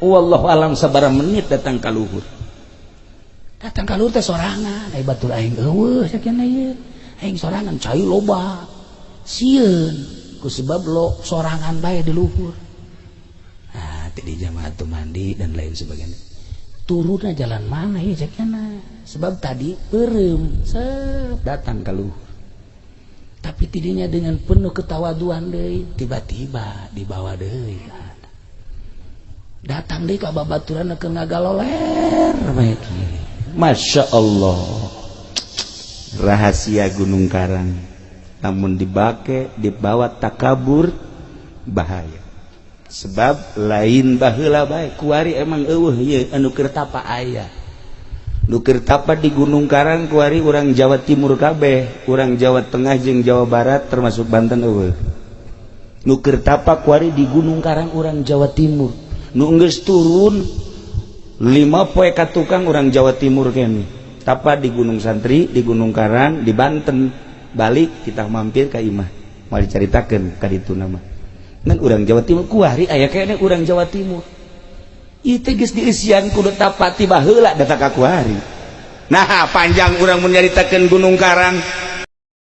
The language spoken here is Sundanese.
Wallahu alam sabaraha menit datang ka luhur. Datang ka luhur teh sorangan, ai batur aing euweuh sakieu ieu. Aing sorangan, cai loba. Sieun ku sebab lo sorangan bae di luhur. Nah, di jamaah tuh mandi dan lain sebagainya. Turunnya jalan mana ya cekna? Sebab tadi peureum, set datang ke luhur. Tapi tidinya dengan penuh ketawaduan deui, tiba-tiba dibawa deui. Datang deui ka babaturan keur ngagaloler bae. Masya Allah, rahasia Gunung Karang, namun dibake dibawa takabur bahaya, sebab lain baheula bae, kuari emang euweuh ieu anu keur tapa. Aya nu keur tapa di Gunung Karang kuari urang Jawa Timur kabeh, urang Jawa Tengah jeung Jawa Barat termasuk Banten euweuh. Nu keur tapa kuari di Gunung Karang urang Jawa Timur. Nu geus turun 5 poe ka tukang urang Jawa Timur kene tapa di Gunung Santri, di Gunung Karang, di Banten. Balik kita mampir ka imah, mau diceritakeun ka ditu nama. Ngan urang Jawa Timur kuari aya kene urang Jawa Timur. Ieu teh geus dieusian kudu tapa ti baheula datang ka kuari. Nah, panjang urang mun nyaritakeun Gunung Karang.